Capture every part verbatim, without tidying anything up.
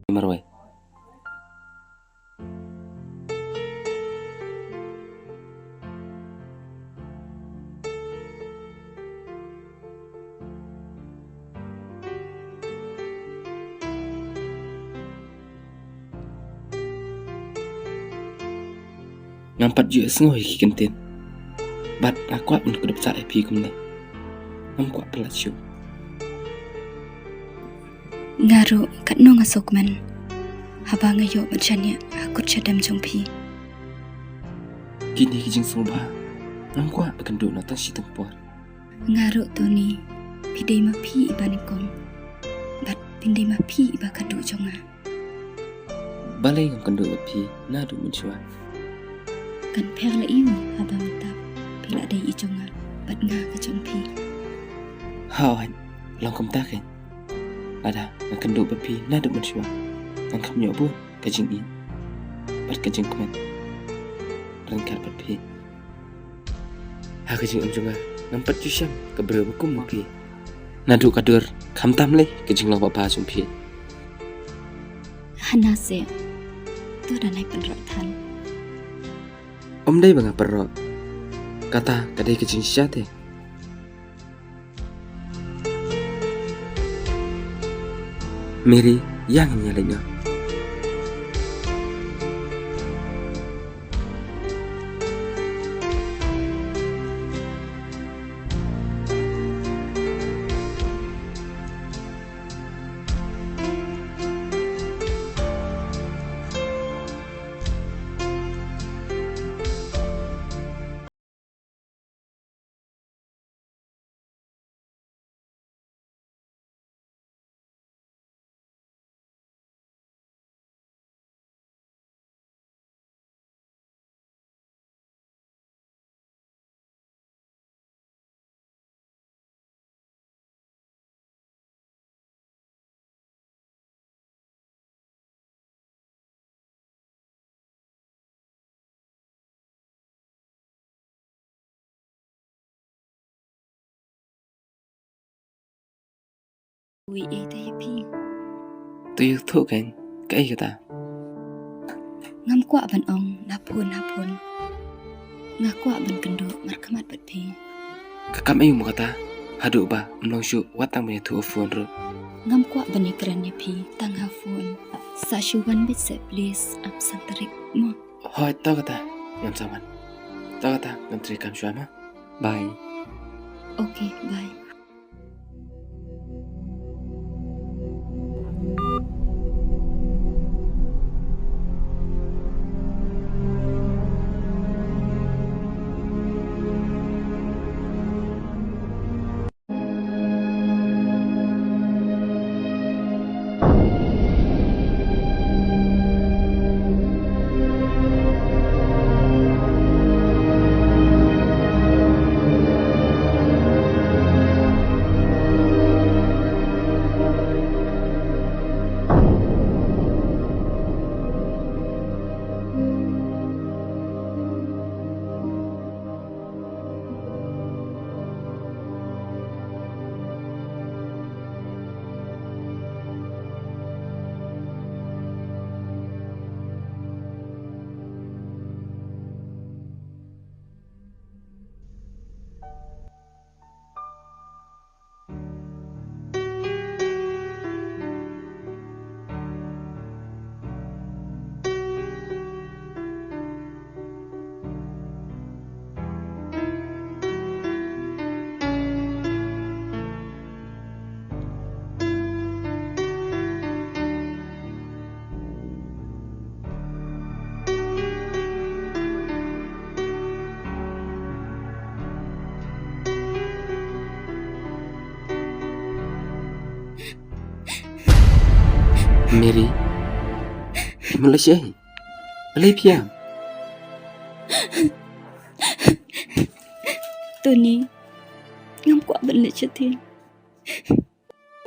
Marwei. Ngam pat ju sngew ïa ki kyntien. Bad nga kwah ban kdup sah ïa phi kumne. Ngam kwah pynlait shuh. Nga ruh katno nga sngewkmen haba nga ïoh ban shaniah ha kut shadem jong phi. Kine ki jingsngewbha ngam kwah ban kynduh na tang shi tang por. Nga ruh Tony, phi dei ma phi iba nyngkong. Bad phin dei ma phi iba khatduh jong nga. Balei ngam kynduh bad phi naduh mynshuwa? Kan pher la ïoh haba mynta phi la dei i jong nga bad nga ka jong phi. Hooid, long kumta kein. Lada nga kynduh bad phi naduh mynshuwa, ngan kham ïoh bun ka jingïeit bad ka jingkmen ryngkat bad phi. Ha ka jingim jong nga ngam pat ju shem ka briew ba kum ma phi. Naduh ka dur khamtam lei ka jinglong bha jong phi. Hana se, to da nai pynroh than. Ym dei ba nga pynroh. Kata ka dei ka jingshisha te. Mary, ïa ngin ïa leit noh. Ui, eh, te ïa phi. To ïathuh kein, kaei kata? Ngam kwah ban ong na phone ha phone. Nga kwah ban kynduh markhmat bad phi. Ka kam aïu mo kata? Haduh ba ym long shuh wat tang ban ïathuh ha phone ruh. Ngam kwah ban ïakren ïa phi tang ha phone. Sa shu wan beit seh please, ap san tarik mo. Hooid, to kata, ngam sa wan. To kata, ngam treikam shuwa mo. Bye. Okay, bye. Mary, phi mut leh shaei? Balei phi ïam? Tony, ngam kwah ban leit shatei.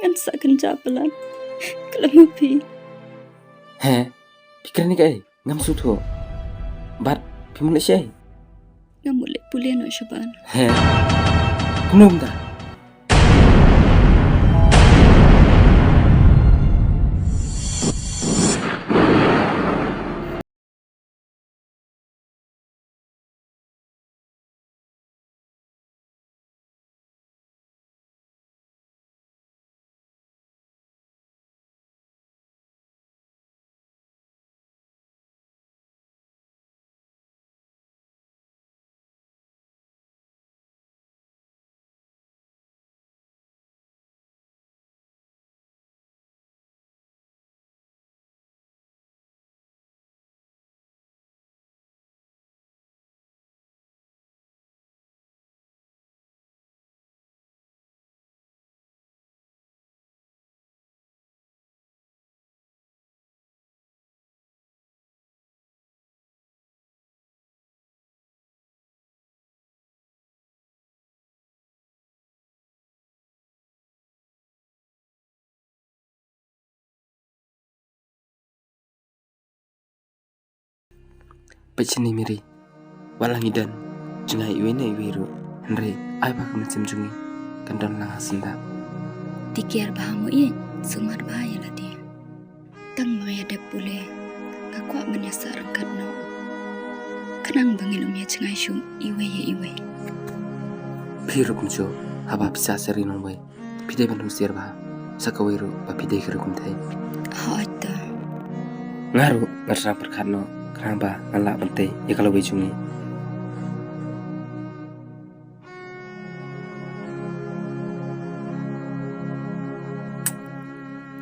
Ngan sa kynjah palat khlem ma phi. He, phi kren ïa kaei? Ngam sngewthuh. Bad phi mut leh shaei? Nga mut leit pule noh shabar. He? Kumno mynta? Peit shane Mary, wat la ngi don jngai iwei na iwei ruh, hynrei ai ba ka mynsiem jong ngi kan don lang ha syndah. Te kiar bha mo ïeit, sumar bha ïa lade. Tang ba nga ïa dep pule, nga kwah ban ïa sah ryngkat noh, khnang ba ngin ym ïa jngai shuh iwei ïa iwei. Phi ruh kumjuh, haba phi sah sha ri nongwei, phi dei ban husiar bha, sa kawei ruh ba phi dei ka riewkynthei. Hooid to. Nga ruh ngan sah pyrkhat noh, khnang ba ngan lah ban tei ïa ka lawei jong ngi.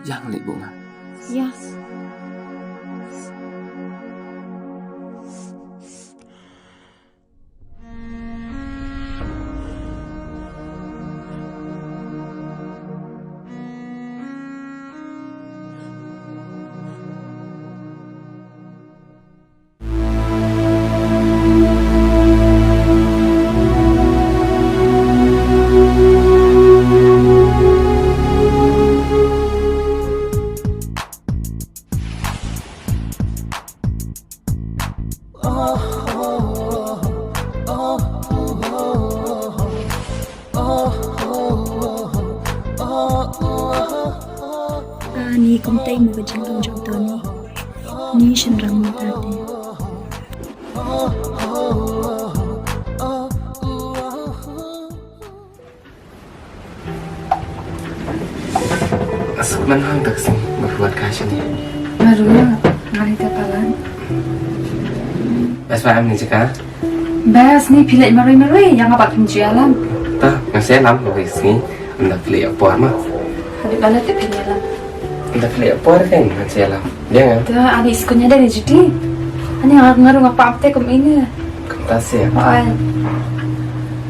Ïa nga leit buh nga. Ïa. Ani kumta mo ka jinglong jong Tony. Ni shynrang mynta te. Suk man hang tak sing berbuat kasih ni. Baru ya, ngali te palan. Bas paham ni cakap. Bas ni pilih marui-marui yang apa pun jualan. Tah, ngasih lam bagi sini. Anda pilih apa mah? Habis bala te pilih lam. Anda pilih apa kan ngasih lam. Dia kan? Tah, ani sekolah dah ni cuti. Ani ngaruh ngapa apa kum ini. Kumta seh. Oi.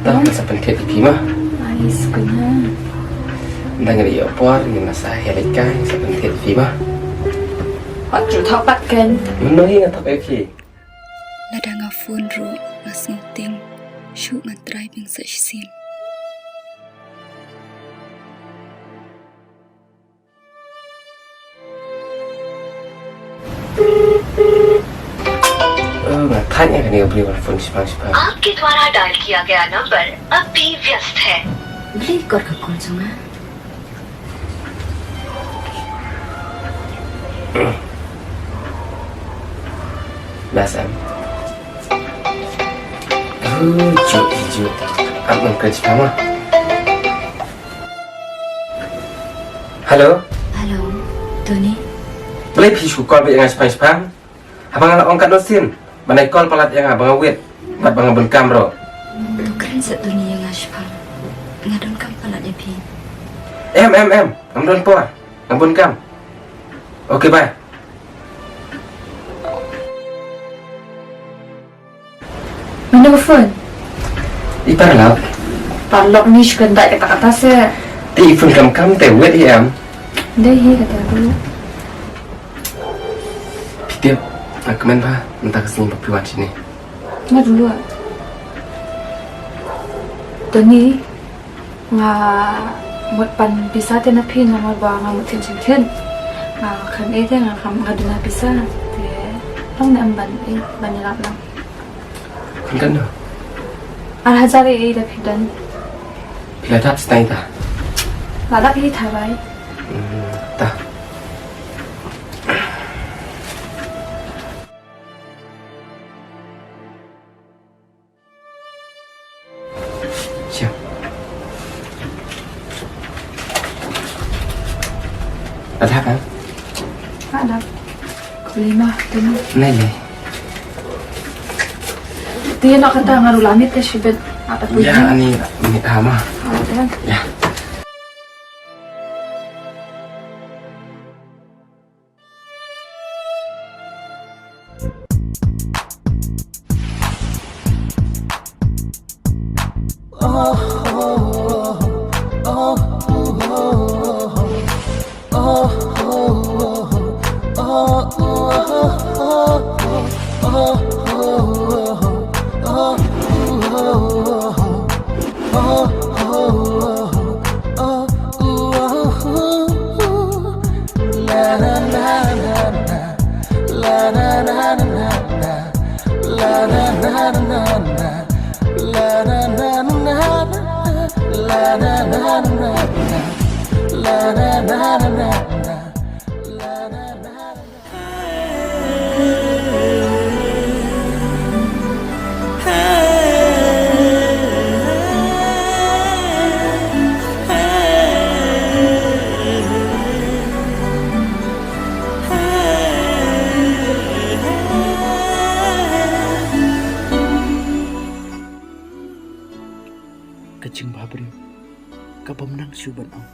Tah, masa pynthied ïa phi mah. Ai, skuna. Ynda nga ïoh por, nga masa ïa leit kai, masa pynthied ïa phi mah. Hot ju thok pat kan. Mynno hi nga thok ïa phi. Lada nga phone ruh, nga sngewthuh. Shu ngan try biang sa shisien. Oh, nga thait ïa kane ka briew ba phone shipang shipang. आपके द्वारा डायल किया गया नंबर अब भी व्यस्त है। Bli kor ka call jong nga. Blas em. Oh, juk, juk. Am ngan kren shipang ma. Hello. Hello, Tony. Balei phi shu call beit ïa nga shipang shipang? Haba nga la ong katno sien ban ai call palat ïa nga ba nga wit bad ba nga bun kam ruh. To kren sa Tony ïa nga shipang. Nga donkam palat ïa phi. Em, em, em. Ngam don por. Nga bun kam. Okay, bye. Mano ka phone? I paralok. Paralok ni shu kyntait kata kata se. Te i phone kam kam te wet i em. Dei hi kata ruh. Tip, nga kmen ba mynta ka sngi ba phi wan shane. Nga dulu. Tony, nga mut pan pisa te na phi namar ba nga mut thied jingthied. Nga khlem ei te nga khlem, nga duna pisa te. Long ne em ban ei, ban ïalap lang. Khun kan no? Ar hajar ei ei da phi don. Phi la dap stai ta? La dap ei tharai. Hmm, ta. Sha. Ada kan? Ada. Kuli mah tu. Nai nai. Ti na kata ngaru lamit te shibet. Apa tu? Ya, ani mit hama. Ada. Ya. Ka jingbhabriew ka bym nang shuh ban ong.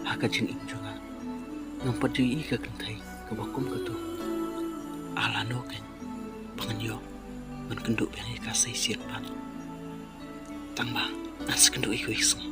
Ha ka jingim jong nga ngam pat ju ïohi ka kynthei kaba kum katu. Ala no kein ba ngan ïoh ban kynduh biang ïa ka sa shisien pat. Tang ba ngan sa kynduh ïa ka ïa ka sngi.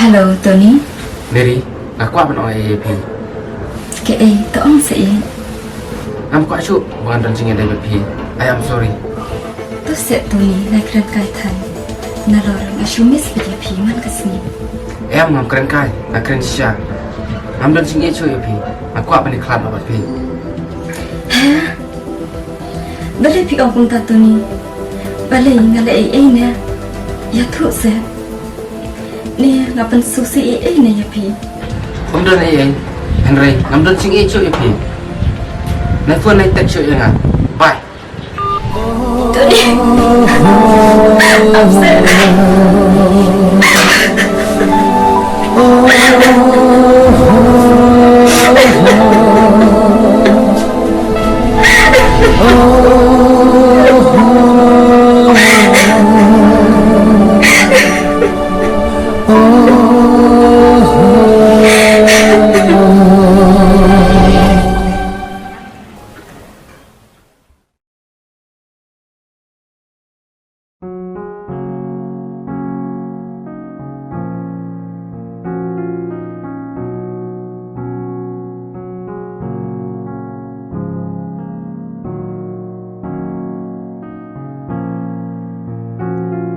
Hello, Tony. Mary, nga kwah ban ong ei ïa phi. Kaei, to ong sa ei. Ngam kwah shuh ba ngan don jingïadei bad phi. I am sorry. To seh Tony, nga kren kai than. Nalor nga shu miss bad ïa phi man ka sngi. Em, ngam kren kai, nga kren shisha. Ngam don jingïeit shuh ïa phi. Nga kwah ban ïakhlad noh bad phi. Ha? Balei phi ong kumta Tony? Balei nga leh ei ei ne? Ïathuh seh. Ne nga pynsngewsih ei ei ne ïa phi? Ym don ei ei. Hynrei ngam don jingïeit shuh ïa phi. Nai phone nai text shuh ïa nga. Bye. Tony. Upset.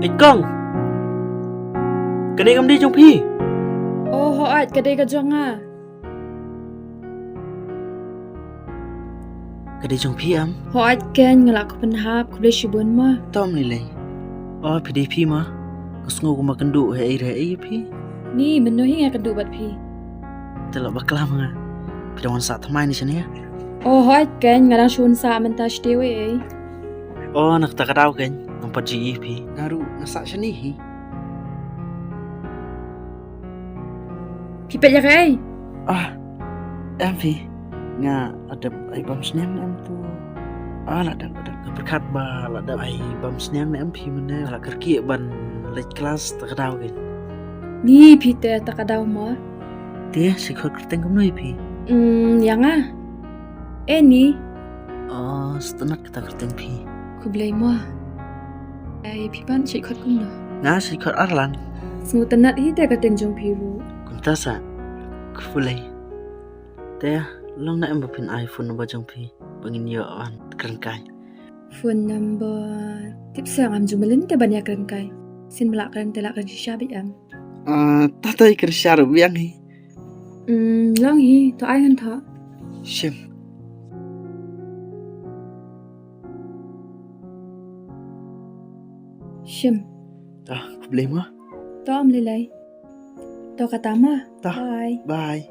Ei kong. Kane kam dei jong phi? Oh, hooid, ka dei ka jong nga. Ka dei jong phi em? Hooid keiñ, nga lah khublei hap, khublei shibun mo. Tom lei lei. Oh, phi dei phi mo. Nga sngew kumba kynduh hei ei hei ei phi. Ni, mynno hi nga kynduh bad phi? Te la bakla ma nga. Phi dang wan sah thymmai ne shane? Oh, hooid keiñ, nga dang shu wan sah mynta shatei wei ei. Oh, na kata ka daw keiñ, ngam pat ju ïohi phi. Nga ruh nga sah shane hi. Phi peit ïa kaei? Ah, em phi. Nga la dep ai bam sniang ne em tu? Ah, la dep, la dep. Nga pyrkhat ba la dep ai bam sniang ne em phi mynne, la kyrkieh ban leit klas ta ka daw kein. Ni phi te ta ka daw mo? Te, shu khot kyrteng kumno ïa phi? Hmm, ïa nga. Eh, ni. Oh, sngewtynnat kata kyrteng phi. Khublei mo. Ai, phi pat shu khot kumno? Nga shu khot Arlan. Sngewtynnat hi te ka kyrteng jong phi ruh. Kumta sa. Khublei. Te, long ne em ba phin ai phone number jong phi ba ngin ïoh ban kren kai? Phone number. Tip sa ngam ju mlien te ban ïa kren kai. Sien ba lah kren te lah kren shisha beit em. Ah, ta ta ïa kren shisha ruh biang hi. Hmm, long hi, to ai ngan thoh. Shim. Shim. To, khublei mo. To, ym lei lei. To kata mo. To. Bye. Bye.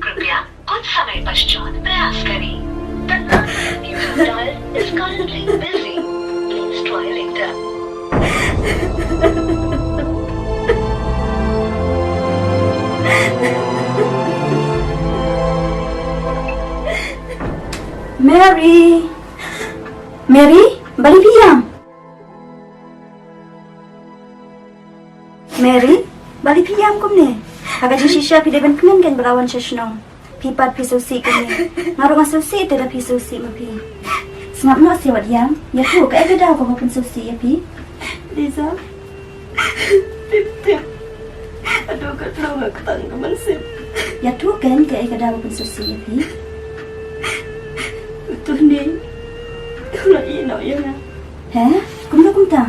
कृपया कुछ समय पश्चात प्रयास करें। The number you have dialed is currently busy. Please try later. Mary! Mary, balei phi ïam? Mary, balei phi ïam kumne? Ha ka jingshisha phi dei ban kmen kein ba la wan sha shnong. Phi pat phi sngewsih kumne. Nga ruh nga sngewsih te da phi sngewsih ma phi. Sngap noh seh wat ïam. Ïathuh kaei ka daw kaba pynsngewsih ïa phi. Liza. Tip tip. Haduh katno nga ktah ka mynsiem. Ïathuh kein kaei ka daw kaba pynsngewsih ïa phi. Uto une u la ïeh noh ïa nga. He? Kumno kumta?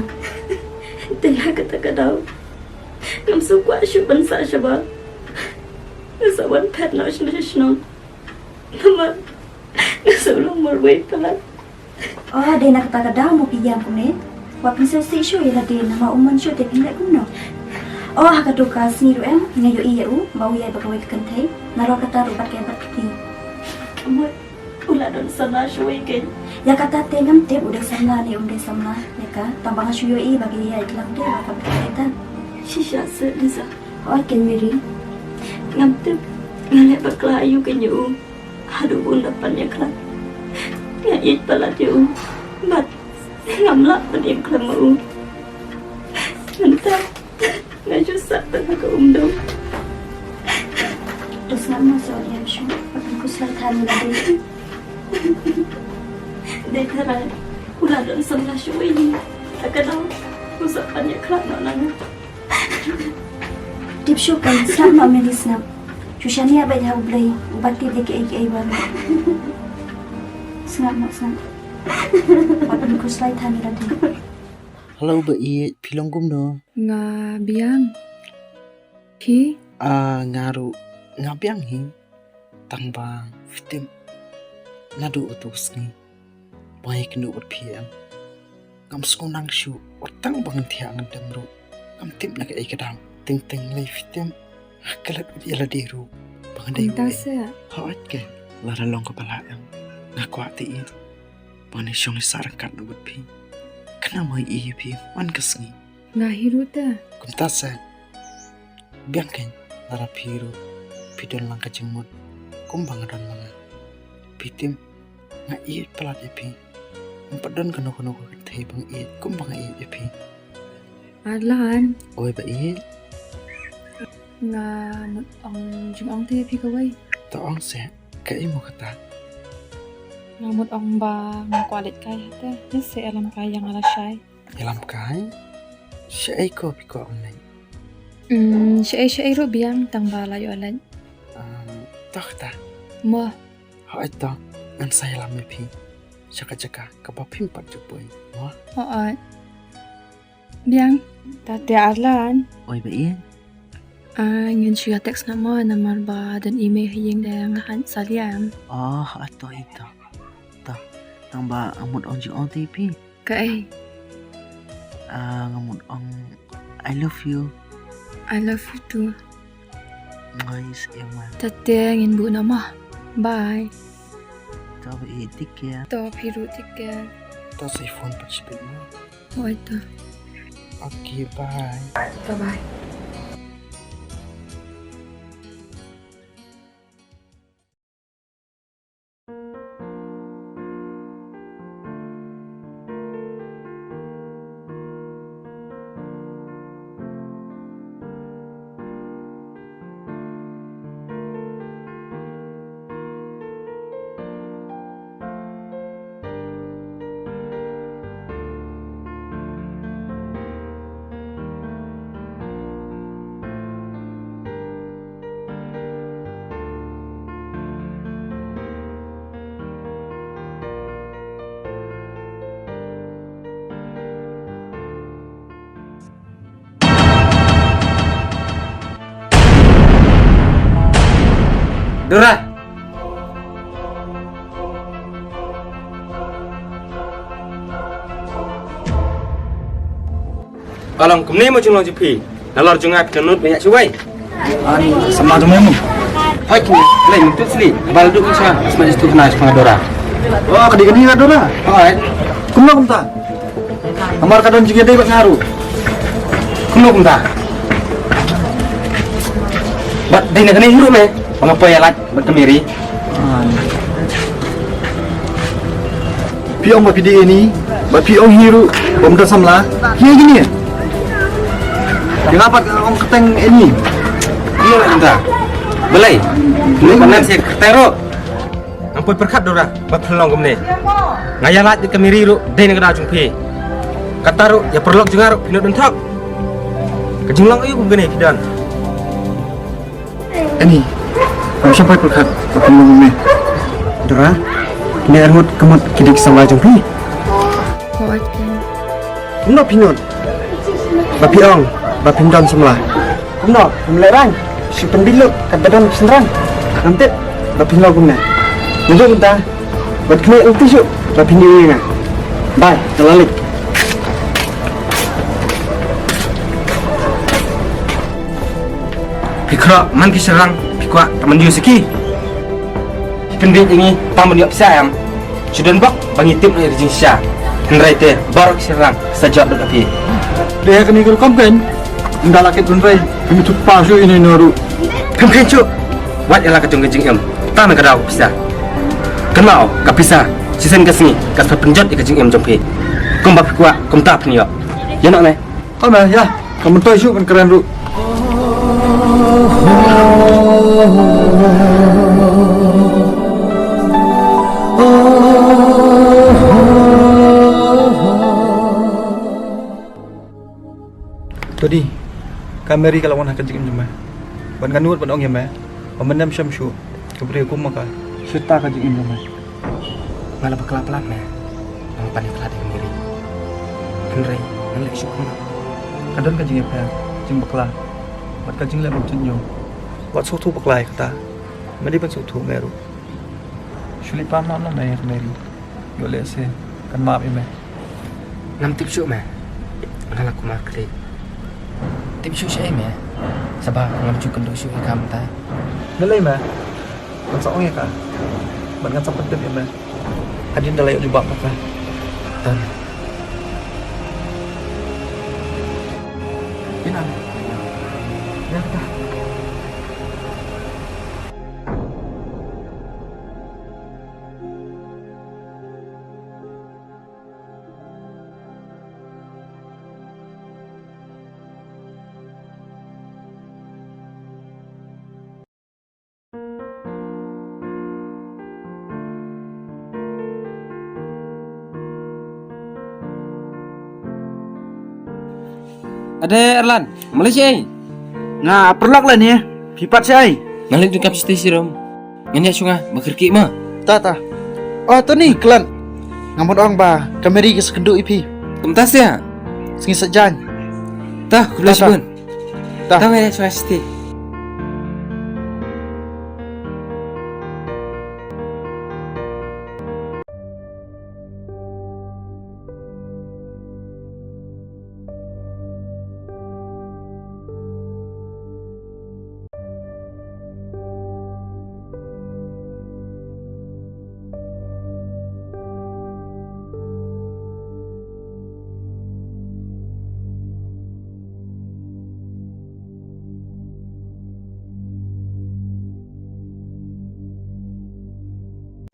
Te ha kata ka daw ngam sngewkwah shuh ban sah shabar. Nga sa wan phet noh sha shnong. Namar nga shu long marwei palat. Oh, dei na kata ka daw mo phi ïam kumne? Wat pynsngewsih shuh ïa lade, namar u mon shuh te phin leh kumno? Oh, ha kato ka sngi ruh em, nga ïohi ïa u ba u ïaid bad kawei ka kynthei. Nalor kata ruh bad ka ïaid bad kti. Ka mut u la don samla shuh ïa ka. Ïa kata te ngam tip u dei samla ne um dei samla ïa ka. Tang ba nga shu ïohi ba ka ïaid lang te bad ka kynthei te. Shisha seh, Liza. Hooid keiñ Mary. Ngam tip nga leh bakla aïu keiñ ïa u. Haduh ba un da pan ïa khlad. Nga ïeit palat ïa u bad ngam lah ban im khlem ma u. Mynta nga ju sah tang ha ka umdum. To sngap noh seh, ïam shuh, wat khuslai than ïa lade. Dei tharai u la don samla shuh ïa ngi. Ta ka daw u sa pan ïa khlad noh na nga. Tip shuh keiñ, sngap noh Mary, sngap. Shu shaniah beit ha U Blei, uba tip ïa kiei kiei baroh. Sngap noh, sngap. Wat pynkhuslai than ïa lade. Hello ba ïeit, phi long kumno? Nga biang. Phi? Ah, nga ruh nga biang hi. Tang ba phi tip, naduh kato ka sngi ba nga ïakynduh bad phi em, ngam sngewsih shuh, wat tang ba ngan thiah ngan dem ruh ngam tip na kaei ka daw. Teng teng lei phi tip, nga klet ïa lade ruh ba nga dei. Kumta seh. Hooid keiñ, lada long kaba lah em, nga kwah te ïa ba ngan ïashong ïasah ryngkat noh bad phi. Khnang ba ngan ïohi ïa phi man ka sngi. Nga hi ruh te. Kumta seh. Biang keiñ, lada phi ruh phi don lang ka jingmut kumba nga don ma nga. Phi tip, nga ïeit palat ïa phi. Ym pat don kano kano ka kynthei ba nga ïeit kumba nga ïeit ïa phi. Arlan. Oi ba ïeit. Nga mut ong jingong te ïa phi kawei. To ong seh, kaei mo kata? Nga mut ong ba nga kwah leit kai ha te. Ïa seh, ïalam kai ïa nga lashai. Ïalam kai? Shaei ko phi kwah ong leit? Hmm, shaei shaei ruh biang, tang ba la ïoh leit. Um, to kata. Mo. Hooid to, ngan sa ïalam ïa phi. jaka jaka kaba phim pat ju poi. Mo? Hooid. Biang. Te te Arlan. Oi ba ïa. Ah, ngin shu ïa text namar, namar ba don i mei ha ïing de nga hap sa liam. Oh, ato ito. To. Tang ba nga mut ong jingong te phi. Kaei? Ah, nga mut ong I love you. I love you too. Nice, ïa ma. Te te ngin buh namar. Bye. To ba ïa, take care. To phi ruh take care. To sa phone pat shiphew mo. Hooid to. Okay, bye. Bye bye. Dora. Ka long kumne mo jinglong jong phi. Nalor jong nga phi dohnud ban ïaid shuwa. Ani, samla jong me mo. Hooid kumne, lei mynta sli. Ba la duh mynta shuwa. Sma jitu kena sma Dora. Oh, ka dei kane ka Dora. Hooid. Kumno kumta? Namar ka don jingïadei bad nga ruh. Kumno kumta? Bad dei na kane hi ruh me ba nga poi ïalait bad ka Mary. Phi ong ba phi dei Annie, ba phi ong hi ruh ba ym don samla. Hi kine. Ïa nga pat ong kyrteng Annie. Kumno kumta? Balei? Kumno kumta? Kyrteng ruh. Ngam poi pyrkhat Dora ba phin long kumne. Nga ïalait ïa ka Mary ruh dei na ka daw jong phi. Kata ruh ïa paralok jong nga ruh phin nud nthok. Ka jinglong aïu kum kane phi don? Annie, ngam shym poi pyrkhat ba phin long kumne. Dora, kine arngut ka mut ki dei ki samla jong phi. Kumno phi nud ba phi ong ba phin don samla? Kumno, ym lehrain shu pynbit lut katba don ki shynrang? Ngam tip ba phin long kumne. Naduh mynta bad kane lynti shuh ba phin ïohi ïa nga. Bye, nga la leit. Phi khroh man ki shynrang, phi kwah tang ban ïoh saki. Phi pynbit ïa ngi tang ban ïoh pisa em? Shu don bok ba ngi tip ïa ka jingshisha. Hynrei te baroh ki shynrang sa jot lut ha phi. Te ha kane ka rukom kein ynda la kit hynrei phim ïathuh pat shuh ïa ino ino ruh. Phim kheiñ shuh. Wat ïa la ka jong ka jingim tang na ka daw ka pisa. Kynmaw, ka pisa shisien ka sngi ka sa pynjot ïa ka jingim jong phi. Kumba phi kwah kumta phin ïoh. Ïa noh ne. Hooid me, ïa. Ka myntoi shuh ban kren ruh. To di, ka Mary ka la wan ha ka jingim jong me. Bad nga nud ban ong ïa me ba men ym shym shuh ka briew kum ma ka shuh ha ka jingim jong me. Nga la bakla palat me. Nga pan ïa ka lad ïa ka Mary. Hynrei ngan leh shuh kumno? Ka don ka jingïapher, jingbakla bad ka jingleh bymjuknium. Wat sngewthuh bakla ïa kata. Me dei ban sngewthuh me ruh. Shu leit pam noh me ïa ka Mary. Ïoh lehse kan map ïa me. Ngam tip shuh me. Nga la kumar klik. Tip shuh shaei me? Sa ba ngam ju kynduh shuh ïa ka mynta. Balei me? Ngan sa ong ïa ka bad ngan sa pyntip ïa me hadien da la ïoh jubab na ka. Don. Ïa na. Ïa ka. Ade Erlan, mali shi ai? Nga paralok la ni, phi pat shi ai? Mali tu kap siti sirom. Nganya shunga, bakirki ma. Ta ta. Oh, Tony, klan. Nga mut ong ba ka Mary ka sa kynduh ïa phi. Kumta seh. Sngi Saitjaiñ. Ta, khublei shibun. Ta. Ta, Mary, shwa shiti.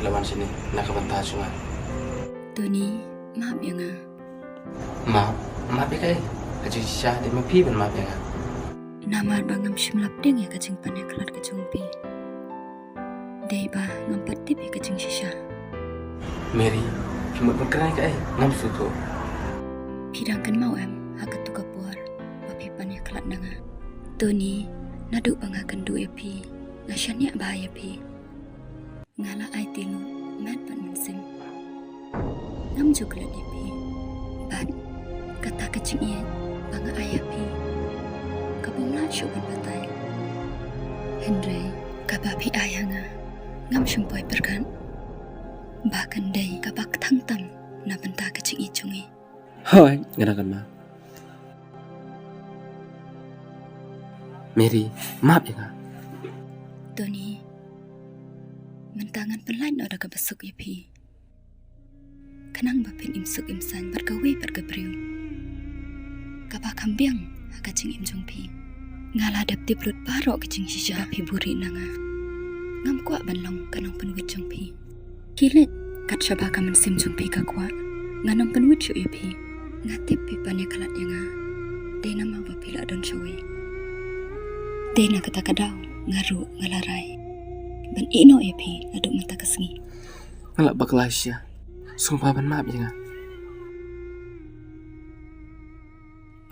La wan shane na ka bynta jong nga. Tony, map ïa nga. Map, map ïa kaei? Ka jingshisha dei ma phi ban map ïa nga. Namar ba ngam shym la pdiang ïa ka jingpynïakhlad ka jong phi. Dei ba ngam pat tip ïa ka jingshisha. Mary, phi mut ban kren ïa kaei? Ngam sngewthuh. Phi dang kynmaw em ha katu ka por ba phi pynïakhlad na nga? Tony, naduh ba nga kynduh ïa phi, nga shaniah bha ïa phi. Nga la aiti lum met bad mynsiem. Ngam ju klet ïa phi. Bad kata ka jingïeit ba nga ai ha phi, ka bym lah shuh ban batai. Hynrei kaba phi ai ha nga, ngam shym poi pyrkhat ba kan dei kaba kthang tam na bynta ka jingïeit jong ngi. Hooid, nga dang kynmaw. Mary, map ïa nga. Tony, mynta ngan pynlait noh da kaba suk ïa phi, khnang ba phin im suk im saiñ bad kawei pat ka briew kaba kham biang ha ka jingim jong phi. Nga la dep tip lut baroh ka jingshisha ba phi buhrieh na nga. Ngam kwah ban long ka nongpynwit jong phi. Khie leit, kat shaba ka mynsiem jong phi ka kwah, ngan ym pynwit shuh ïa phi. Nga tip phi pynïakhlad ïa nga. Dei namar ba phi la don shawei. Dei na kata ka daw nga ruh nga la rai ban ïeh noh ïa phi naduh mynta ka sngi. Nga la bakla shisha. Sngewbha ban map ïa nga.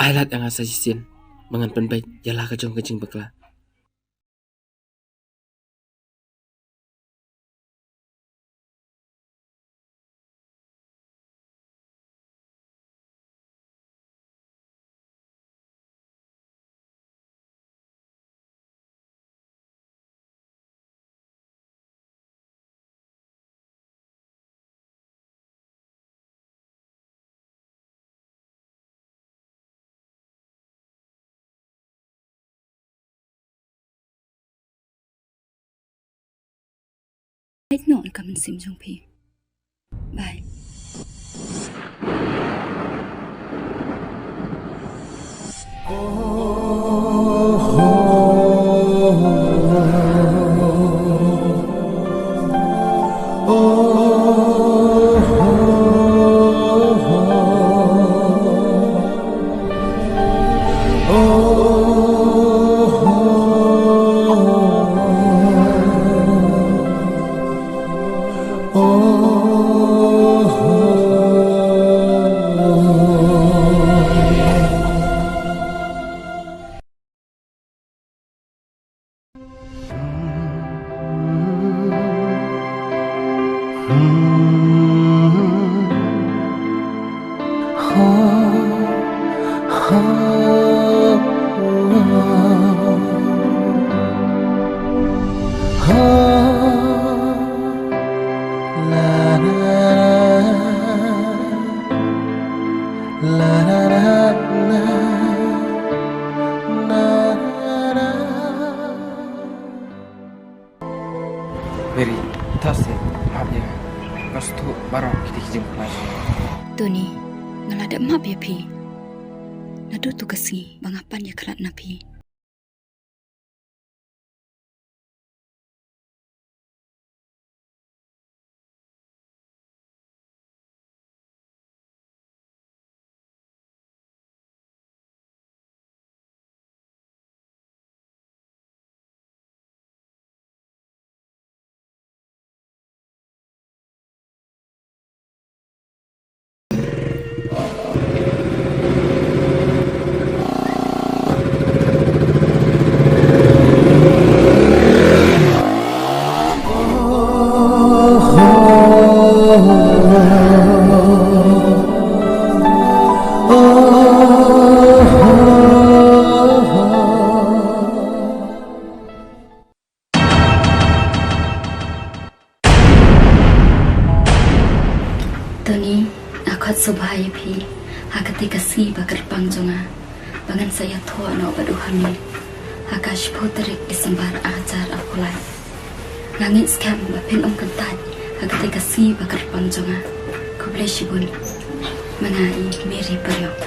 Ai lad ïa nga sa shisien ba ngan pynbeit ïa la ka jong ka jingbakla. Leit noh ïa ka mynsiem jong phi. Bye. Mary, tha seh, map ïa nga. Nga sngewthuh baroh kita ki jingpynlait. Tony, nga la dep map ïa phi. Naduh tu ka sngi ba nga pynïakhlad na phi. Khublei shibun ïa phi ha katei ka sngi ba kyrpang jong nga, ba ngan sa ïathuh noh bad u ha me ha ka shiphew tarik December ar hajar arphew lai. Nga ngeit skhem ba phin ym kyntait ha katei ka sngi ba kyrpang jong nga. Khublei shibun. Ma nga i Mary Pariong.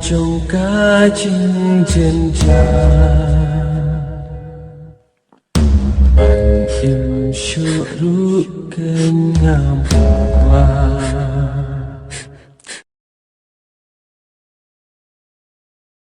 Jong ka jingjynjar, ban im shuh ruh kan ngam kwah.